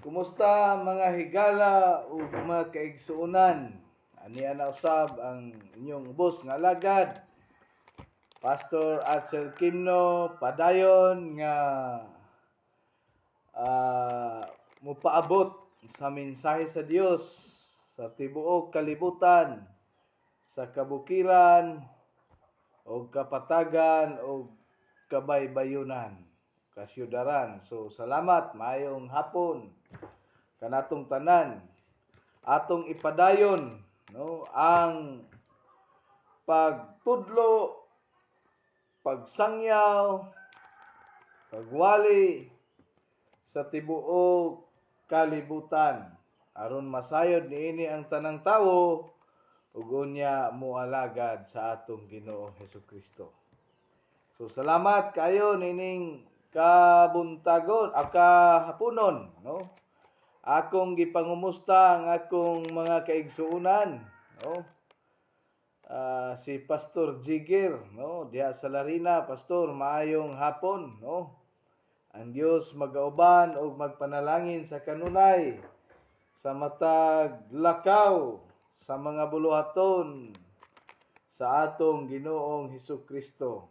Kumusta, mga higala ug mga kaigsuonan? Ania na usab ang inyong ubos nga alagad, Pastor Atzel Kimno, padayon nga mupaabot sa mensahe sa Dios sa tibuok kalibutan, sa kabukiran o kapatagan o kabaybayunan, kasyudaran. So salamat, maayong hapon kanatong tanan. Atong ipadayon, no, ang pagtudlo, pagsangyaw, pagwali sa tibuok kalibutan aron masayod niini ang tanang tawo ug unya moalagad sa atong Ginoo Hesukristo. So salamat kayo nining kabuntagon o kahaponon, no? Akong gipangumusta ang akong mga kaigsuonan, no? Si Pastor Jigger, no, diha sa Larina. Pastor, maayong hapon, no? Ang Dios magauban ug magpanalangin sa kanunay sa matag lakaw sa mga buluhaton sa atong Ginoong Hesus Kristo.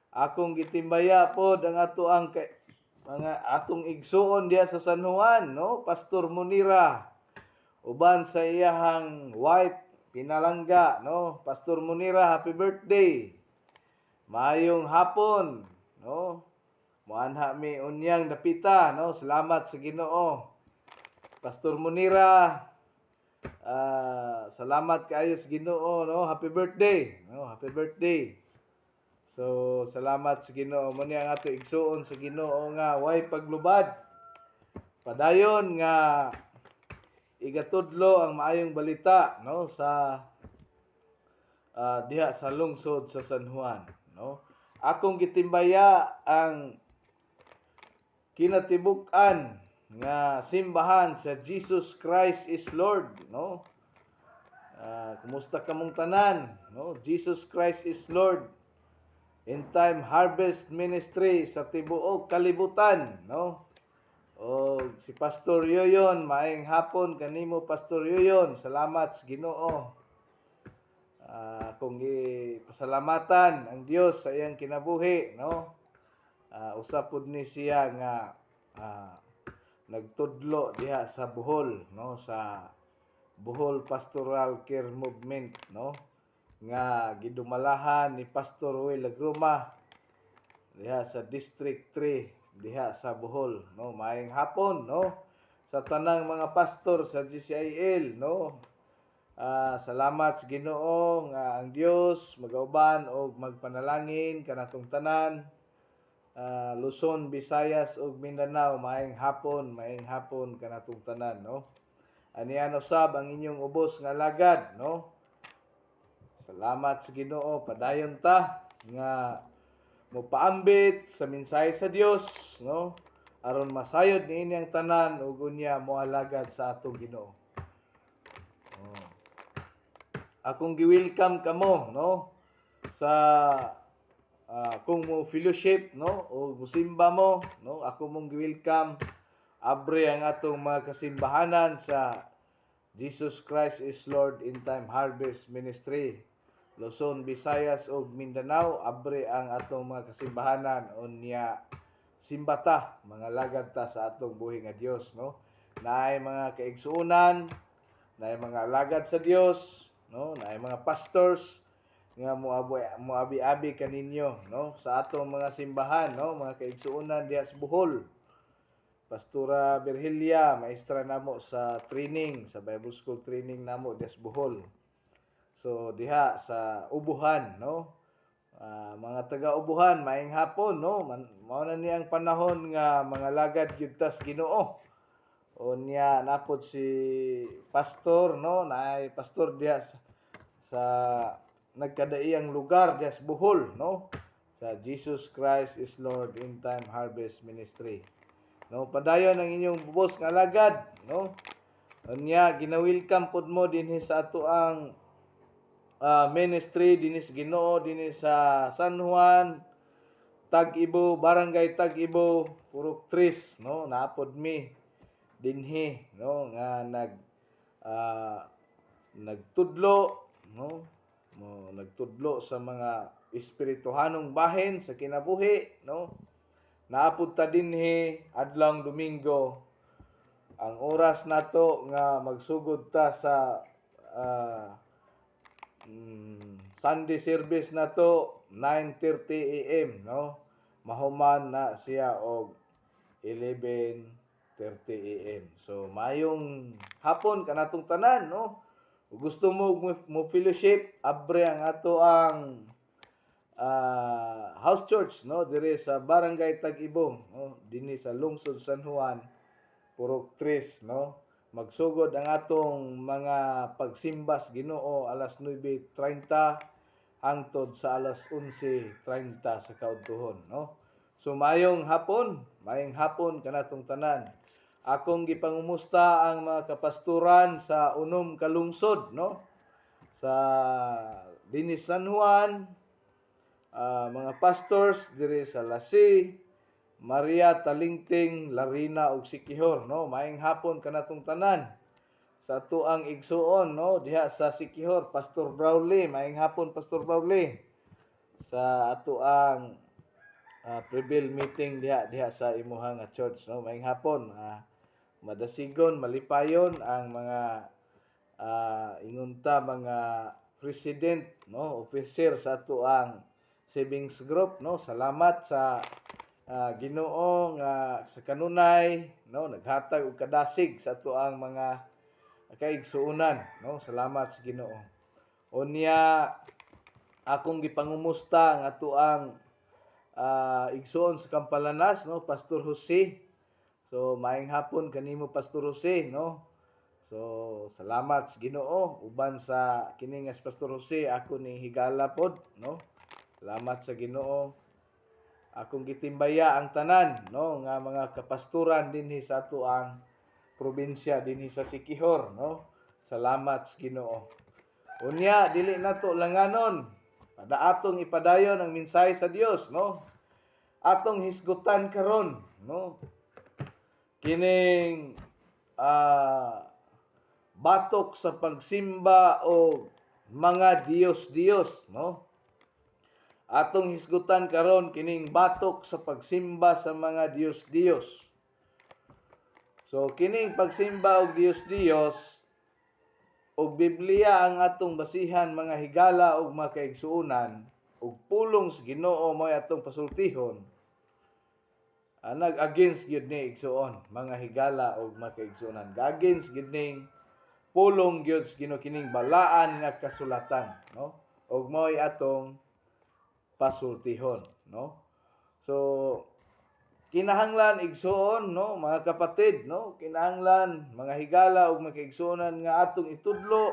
Akong gitimbaya pod ang ato ang kay, mga atong igsuon diha sa San Juan, no, Pastor Munira uban sa iyahang wife pinalangga, no? Pastor Munira, happy birthday. Maayong hapon, no? Muanha mi unyang dapita, no? Salamat sa Ginoo. Pastor Munira, salamat kaayo sa Ginoo, no? Happy birthday, no? Happy birthday. So, salamat sa Ginoo. Mo ni ang ato igsuon sa Ginoo nga way paglubad. Padayon nga igatudlo ang maayong balita, no, sa diha sa lungsod sa San Juan, no? Akong gitimbaya ang kinatibuk-an nga simbahan sa Jesus Christ is Lord, no? Kumusta kamong tanan, no? Jesus Christ is Lord In Time Harvest Ministry sa tibuok kalibutan, no? O si Pastor Yoyon, maayong hapon kanimo, Pastor Yoyon. Salamat sa Ginoo. Kung gipasalamatan ang Dios sa iyang kinabuhi, no? Usa pud ni siya nga nagtudlo diha sa Bohol, no, sa Bohol Pastoral Care Movement, no, nga gidumalahan ni Pastor Will Agruma diha sa District 3 diha sa Bohol, no? Maayong hapon, no, sa tanang mga pastor sa GCIL, no? Salamat sa Ginoo nga ang Dios magauban og magpanalangin kanatong tanan. Luzon, Visayas ug Mindanao, maayong hapon, maayong hapon kanatong tanan, no? Anian usab ang inyong ubos nga alagad, no? Salamat sa Ginoo, padayon ta nga mopaambit sa mensahe sa Dios, no? Aron masayod niini ang tanan ug unya moalagad sa atong Ginoo. Oh. Akong gi-welcome kamo, no, sa kung mo fellowship, no, o musimba mo, no, ako mong gi-welcome. Abre ang atong mga kasimbahanan sa Jesus Christ is Lord in Time Harvest Ministry. Luzon, Visayas ug Mindanao, abre ang atong mga kasimbahanan unya simbata, mga lagad ta sa atong buhi nga Dios, no? Naay mga kaigsuonan, naay mga alagad sa Dios, no? Naay mga pastors nga moabi-abi kaninyo, no? Sa atong mga simbahan, no? Mga kaigsuonan diha sa Bohol. Pastora Virgilia, maestra namo sa training, sa Bible School training namo diha sa Bohol. So diha sa Ubuhan, no? Mga taga-Ubuhan, maayong hapon, no? Mao na ni ang panahon nga mga lagad gyud tas Ginoo. Unya napod si pastor, no? Naay pastor diha sa nagkadaiyang lugar diha sa Bohol, no? Sa Jesus Christ is Lord in Time Harvest Ministry. No, padayon ang inyong bubos nga alagad, no? Unya gina-welcome pod mo dinhi sa ato ang ministry dinhi sa Ginoo dinhi sa San Juan, Tag-Ibo, Barangay Tag-Ibo, Purok Tres, no? Naapod mi dinhi, no, nga nagtudlo, no, mo nagtudlo sa mga espirituhanong bahin sa kinabuhi, no. Naa pud ta dinhi adlawng Domingo. Ang oras nato nga magsugod ta sa Sunday service nato, 9:30 AM, no, mahuman na siya og 11:30 AM. So maayong hapon kanatong tanan, no. Kung gusto mo mo fellowship, abre ang ato ang house church, no, dire sa Barangay Tag-ibong, no, dinhi sa Lungsod San Juan, Purok 3, no. Magsugod ang atong mga pagsimba sa Ginoo alas 9:30 hangtod sa alas 11:30 sa kaudtuhon, no. So maayong hapon, maayong hapon kanatong tanan. Akong gipangumusta ang mga kapastoran sa unom ka lungsod, no, sa dinhi San Juan, mga pastors diri sa Lasi, Maria, Talingting, Larina ug Siquijor, no. Maayong hapon kanatong tanan. Sa atuang igsuon, no, diha sa Siquijor, Pastor Brawley, maayong hapon, Pastor Brawley. Sa atuang pre-bill meeting diha diha sa imuhang nga church, no. Maayong hapon. Madasigon, malipayon ang mga ingon ta mga president, no, officer sa atuang savings group, no. Salamat sa Ginoo nga sa kanunay, no, naghatag og kadasig sa atuang mga kaigsuonan, no. Salamat sa Ginoo. Unya akong gipangumusta ang atuang igsuon sa Campalanas, no, Pastor Jose. So maayong hapon kanimo, Pastor Jose, no. So salamat sa Ginoo, uban sa kini nga si Pastor Jose ako ni higala pod, no. Salamat sa Ginoo. Akong gitimbaya ang tanan, no, nga mga kapastoran dinhi sa atoang probinsya dinhi sa Siquijor, no. Salamat sa Ginoo. Unya dili nato langanon. Pada atong ipadayon ang mensahe sa Dios, no. Atong hisgutan karon, no, kining batok sa pagsimba o mga Diyos-Diyos, no. Atong hisgutan karon kining batok sa pagsimba sa mga Diyos-Diyos. So kining pagsimba og Diyos-Diyos, og Biblia ang atong basihan, mga higala ug mga kaigsuonan, ug pulong sa Ginoo mo'y atong pasultihon. Nag-against gyud ni, igsuon, mga higala ug mga kaigsuonan. Ga-against gyud ning pulong gyud sa Ginoo kining balaan nga kasulatan, no? Ug mo'y atong pasultihon, no? So kinahanglan, igsuon, no, mga kapatid, no, kinahanglan, mga higala ug mga kaigsuonan, nga atong itudlo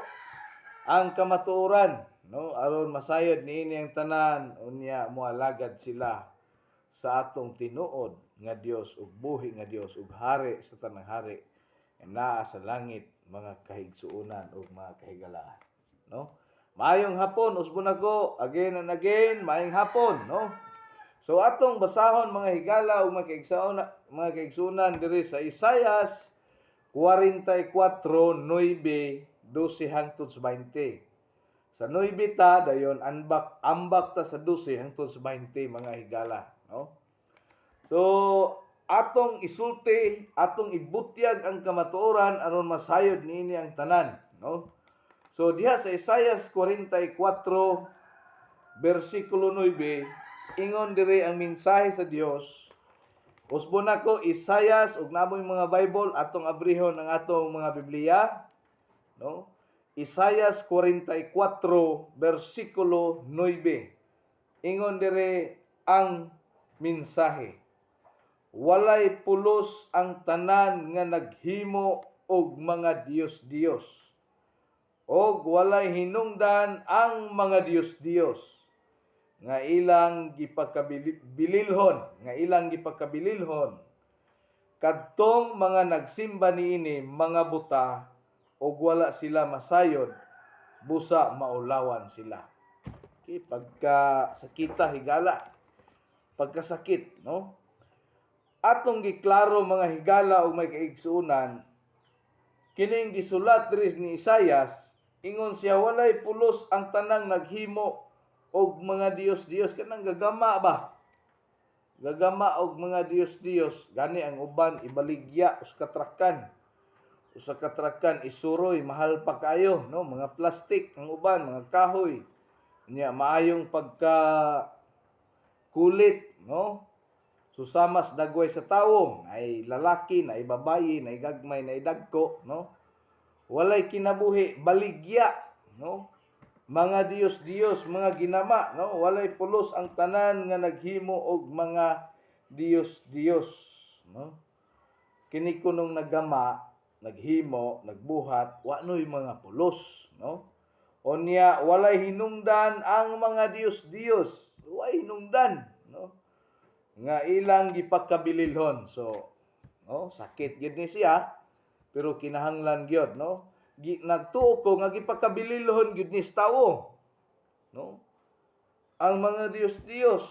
ang kamatuoran, no, aron masayod niini ang tanan, unya moalagad sila sa atong tinuod nga Dios ug buhi nga Dios ug hari sa tanang hari nga naa sa langit, mga kahigsuonan ug mga kahigalaan, no. Maayong hapon, usbon ako, again and again, maayong hapon, no. So atong basahon, mga higala ug mga kaigsuonan, diri sa Isaias 44:9, 12 hangtod sa 20. Sa 9 ta, dayon ambak ambak ta sa 12 hangtod sa 20, mga higala, no. So atong isulti, atong ibutyag ang kamatuoran aron masayod niini ang tanan, no. So diha sa Isaias 44 bersikulo 9, ingon diri ang mensahe sa Dios. Usbon nako Isaias, ug namoy mga Bible, atong abrihon ang atong mga Biblia, no. Isaias 44 bersikulo 9. Ingon diri ang mensahe: "Walay pulos ang tanan nga naghimo og mga Dios-Dios, og walay hinungdan ang mga Dios-Dios nga ilang gipakabililhon, nga ilang gipakabililhon. Kadtong mga nagsimba niini mga buta og wala sila masayod, busa maulawan sila." Okay, pagka sakita, higala, pagkasakit, no. Atong giklaro, mga higala ug may kaigsuonan. Kining gisulat diri ni Isayas, ingon siya, walay pulos ang tanang naghimo og mga diyos-diyos, kanang gagama ba? Gagama og mga diyos-diyos, gani ang uban ibaligya usa ka trakan. Usa ka trakan isuroy, mahal pa kaayo, no? Mga plastic ang uban, mga kahoy. Nya maayong pagka kulit, no? Susamas dagway sa tawo, ay lalaki, na babayi, na gagmay, na dagko, no? Walay kinabuhi, baligya, no? Mga diyos-diyos, mga ginama, no? Walay pulos ang tanan nga naghimo og mga diyos-diyos, no? Kini kunong nagama, naghimo, nagbuhat, wa noy mga pulos, no? Unya walay hinungdan ang mga diyos-diyos, walay hinungdan, no? Nga ilang gipakabililhon. So, no, sakit gyud ni siya, pero kinahanglan gyud, no? Nagtuo ko nga gipakabililhon gyud ni sa tawo, no? Ang mga diyos-diyos,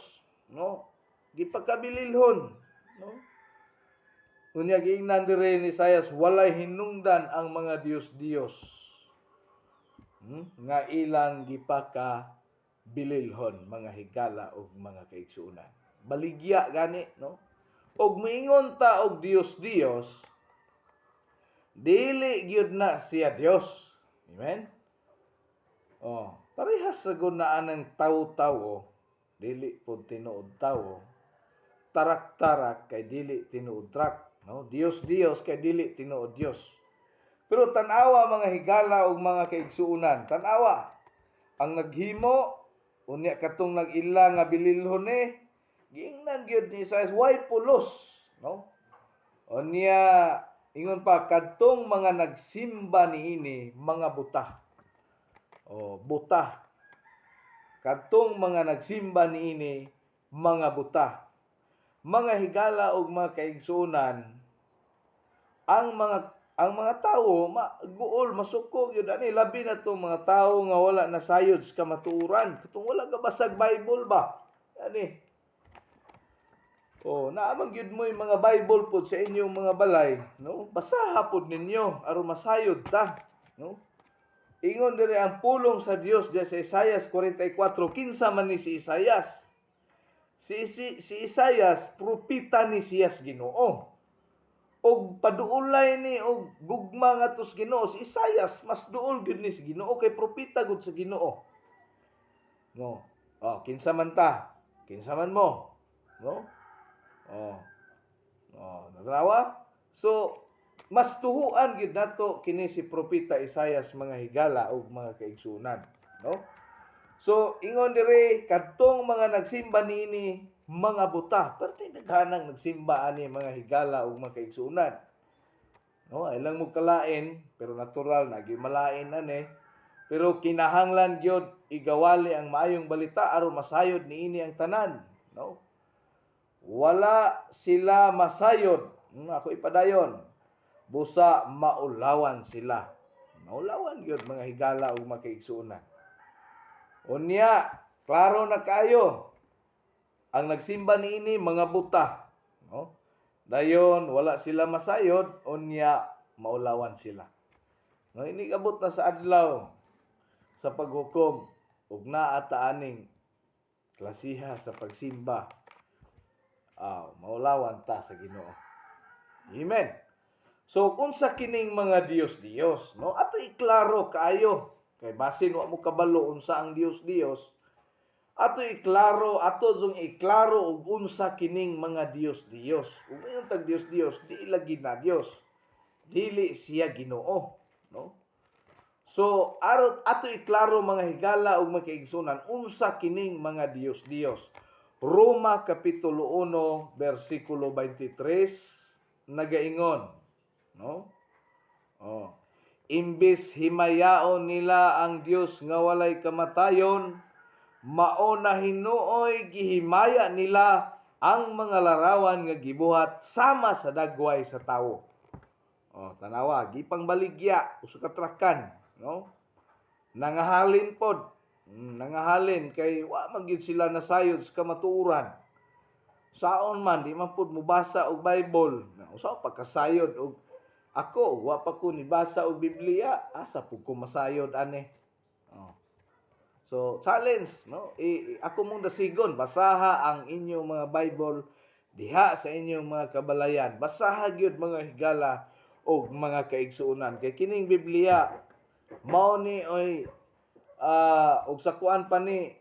no? Gipakabililhon, no? Unya giingnan diri ni Isayas, walay hinungdan ang mga diyos-diyos nga ilang gipakabililhon, mga higala ug mga kaigsuonan. Baligya gani, no? Og moingon ta og Dios-Dios, dili gyud na siya Dios. Amen? Oh, parehas sa gunaan ng tawo-tawo, dili pod tinuod tawo. Tarak-tarak kay dili tinuod truck, no? Dios-Dios kay dili tinuod Dios. Pero tan-awa, mga higala ug mga kaigsuonan, tan-awa ang naghimo, unya katong nag-ila nga bililhon eh, giingnan gyud ni Isaias, way pulos, no? Unya ingon pa, kadtong mga nagsimba niini mga buta. Oh, buta. Kadtong mga nagsimba niini mga buta. Mga higala ug mga kaigsuonan, ang mga tawo guol, masuko gyud ani, labi na tong mga tawo nga wala nasayod sa kamatuoran, katong wala gabasag Bible ba ani. Oh, naa man gyud mo'y mga Bible pod sa inyong mga balay, no? Basaha pod ninyo aron masayod ta, no? Ingon diri ang pulong sa Dios diya sa Isaias 44. Kinsa man ni si Isaias? Si Isaias, propeta ni siya sa Ginoo. Og paduolay ni og gugma ngadto sa Ginoo si Isaias, mas duol gyud ni sa Ginoo kay propeta gud sa Ginoo. No. Oh, kinsa man ta? Kinsa man mo? No? Oh. Oh, natanawa? So, mas tuhuan gyud nato kini si propeta Isaias, mga higala ug mga kaigsuonan, no? So, ingon dire, kadtong mga nagsimba niini mga buta. Perti daghanang nagsimba ani, mga higala ug mga kaigsuonan. No, ay lang mo kalain, pero natural na malain ani. Pero kinahanglan gyud igawali ang maayong balita aron masayod niini ang tanan, no? Wala sila masayod. Ako ipadayon. Busa maulawan sila. Maulawan gyud, mga higala ug mga kaigsuonan. Unya, klaro na kaayo. Ang nagsimba niini mga buta, no? Dayon wala sila masayod, unya maulawan sila. No, inigabot na sa adlaw sa paghukom ug naa ta aning klasiha sa pagsimba. Ah, maulawan ta sa Ginoo. Amen. So unsa kining mga Dios-Dios, no? Ato iklaro kaayo kay basin wa mo kabalo unsa ang Dios-Dios. Ato iklaro, ato zong iklaro og unsa kining mga Dios-Dios. Ug ingon tag Dios-Dios, di lagi na Dios. Dili siya Ginoo, no? So, arot ato iklaro, mga higala ug mga kaigsuonan, unsa kining mga Dios-Dios. Roma kapitulo 1 bersikulo 23 nagaingon, no? Oh. Imbis himayaon nila ang Dios nga walay kamatayon, mao na hinuoy gihimaya nila ang mga larawan nga gibuhat sama sa dagway sa tawo. Oh, tanawa, gipang baligya usa ka trakan, no? Nangahalin pod. Nangahalin kay wa man gyud sila nasayod sa kamatuoran. Saon man di man pod mobasa og Bible. Usa pagkasayod og Ako, wa pa ko nibasa og Biblia, asa pud ko masayod ani? Oh. So, challenge, no? Ako mong dasigon, basaha ang inyong mga Bible diha sa inyong mga kabalayan. Basaha gyud, mga higala og mga kaigsuonan. Kay kining Biblia mao ni oy og sa kuan pa ni,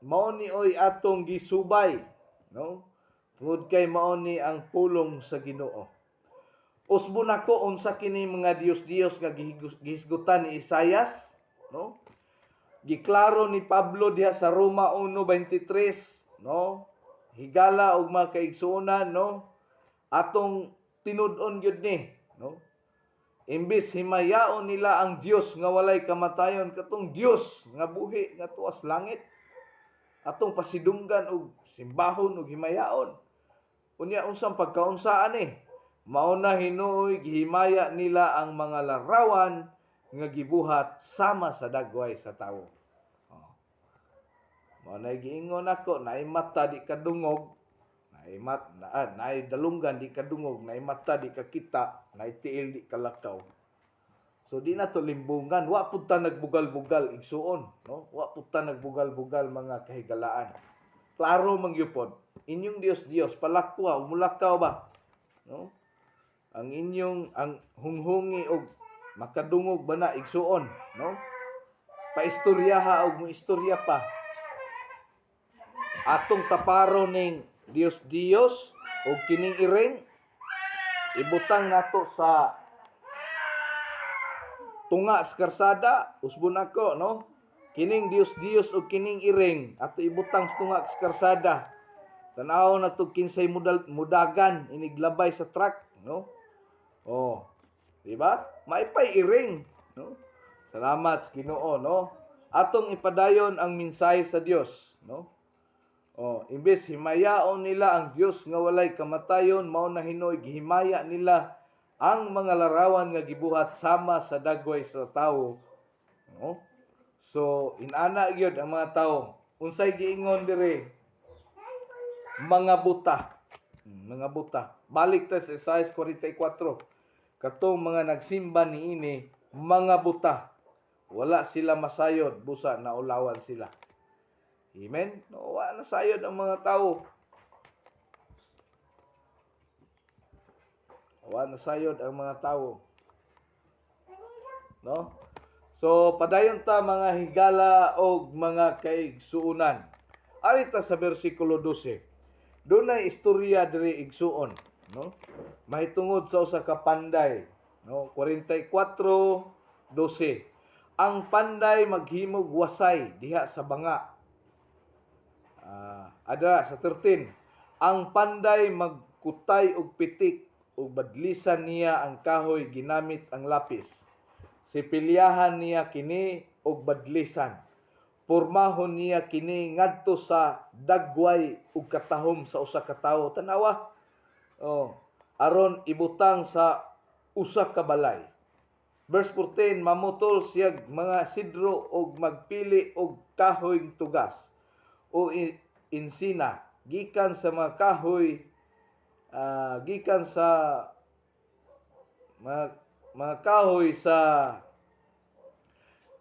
mao ni oy atong gisubay, no? Tungod kay mao ni ang pulong sa Ginoo. Usbon nako unsa kini mga Diyos-Diyos nga gihisgutan ni Isayas, no? Giklaro ni Pablo diha sa Roma 1:23, no? Higala og mga kaigsuonan, no? Atong tinud-on gyud ni, no? Imbis himayaon nila ang Dios nga walay kamatayon, katong Dios nga buhi nga tuas langit, atong pasidunggan og simbahon og himayaon. Unya unsang pagkaunsaan eh? Mao na hinuoy gihimaya nila ang mga larawan nga gibuhat sama sa dagway sa tawo. Oh. Mao na giingon ako, naay mata di kadungog, naay mat na, naay dalunggan di kadungog, naay mata di kakita, naay tiil di kalakaw. So di na to limbungan, wa pud ta nagbugal-bugal, igsuon, no? Wa pud ta nagbugal-bugal, mga kahigalaan. Klaro man gyud. Inyong Dios Dios palakwa, mulakaw ba? No? Ang inyong ang hunghungi og makadungog ba na, igsuon, no? Paistoryaha og mo istorya pa. Atong taparo ning Dios Dios og kining iring, ibutang nato sa tunga sa karsada, usbon ako, no? Kining Dios Dios og kining iring ato ibutang sa tunga sa karsada. Tan-aw na to kinsay mudal, mudagan iniglabay sa truck, no? Oh. Di ba? Maipay iring, no? Salamat sa Ginoo, no? Atong ipadayon ang mensahe sa Dios, no? Oh, imbes himayaon nila ang Dios nga walay kamatayon, mao na hinuoy gihimaya nila ang mga larawan nga gibuhat sama sa dagway sa tawo, no? So, inana gyud ang mga tawo. Unsay giingon dire? Mga buta. Mga buta. Balik ta sa Isaiah 44. Katong mga nagsimba niini, mga buta. Wala sila masayod, busa naulawan sila. Amen? No, wala na sayod ang mga tao. Wala na sayod ang mga tao. No? So, padayon ta, mga higala og mga kaigsuonan. Ari ta sa bersikulo 12. Dunay istorya diri, igsuon, no? Mahitungod sa usa ka panday, no? 44:12. Ang panday maghimog wasay diha sa banga. Ada sa 13. Ang panday magkutay og pitik ug badlisan niya ang kahoy ginamit ang lapis. Sipilyahan niya kini og badlisan. Pormahon niya kini ngadto sa dagway ug katahom sa usa ka tawo. Tanawa. Oh, aron ibutang sa usa ka balay. Verse 14, mamutol siya mga sidro og magpili og kahoy tugas o insina gikan sa mga kahoy, gikan sa mga kahoy sa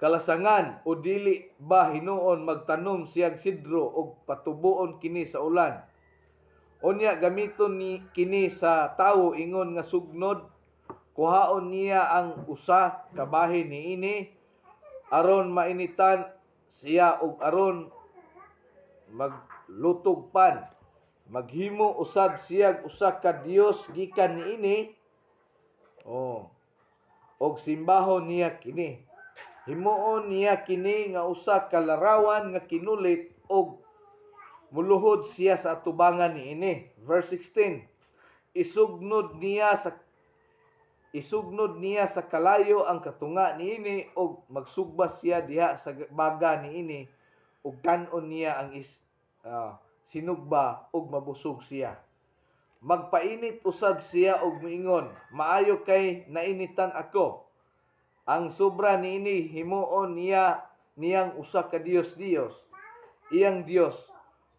kalasangan. O dili ba hinuon magtanom siyag sidro og patubuon kini sa ulan? Unya gamiton ni kini sa tawo ingon nga sugnod. Kuhaon niya ang usa ka bahin niini aron mainitan siya ug aron maglutog pan. Maghimo usab siyag usa ka dios gikan niini. Oh. Og simbahon niya kini. Himuon niya kini nga usa ka larawan nga kinulit og muluhod siya sa atubangan niini. Verse 16. Isugnod niya sa kalayo ang katunga niini og magsugba siya diha sa baga niini ug kan-on niya ang sinugba ug mabusog siya. Magpainit usab siya og miingon, "Maayo kay nainitan ako." Ang sobra niini himuon niya niyang usa ka dios dios, iyang dios.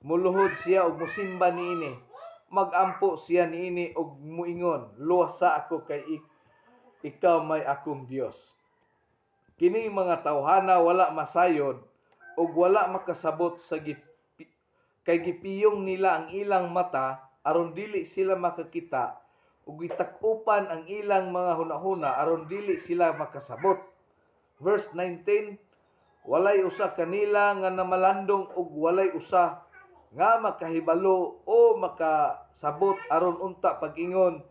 Muluhod siya og musimba niini. Magampo siya niini og muingon, "Luwasa ako kay Ikaw may akong Dios." Kining mga tawhana wala masayod ug wala makasabot sa kay gipiyong nila ang ilang mata aron dili sila makakita ug gitak-upan ang ilang mga hunahuna aron dili sila makasabot. Verse 19: "Walay usa kanila nga namalandong ug walay usa nga makahibalo o makasabot aron unta pag-ingon,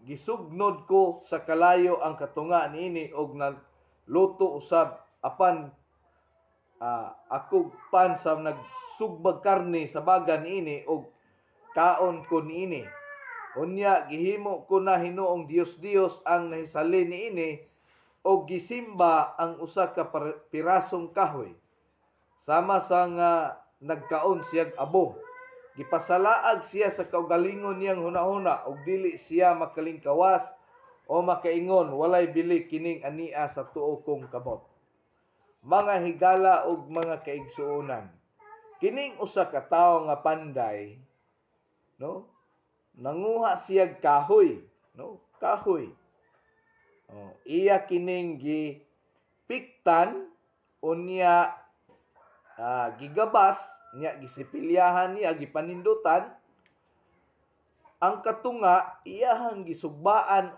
'Gisugnod ko sa kalayo ang katunga niini og naluto usab, apan akog pan sa nagsugbag karne sa baga niini og kaon ko niini. Unya gihimo ko na hinuong Dios-Dios ang nahisalin niini og gisimba ang usa ka pirasong kahoy.' Sama sa nga nagkaon siyag abo. Gipasalaag siya sa kaugalingon niyang hunahuna ug dili siya makalingkawas o makaingon, 'Walay bili kining ania sa tuo kong kamot.'" Mga higala ug mga kaigsuonan, kining usa ka tawo nga panday, no? Nanguha siyag kahoy, no? Kahoy. Oh, iya kining gipiktan, unya gigabas niya, gisipilyahan niya, gipanindutan ang katunga, iyahang gisugbaan.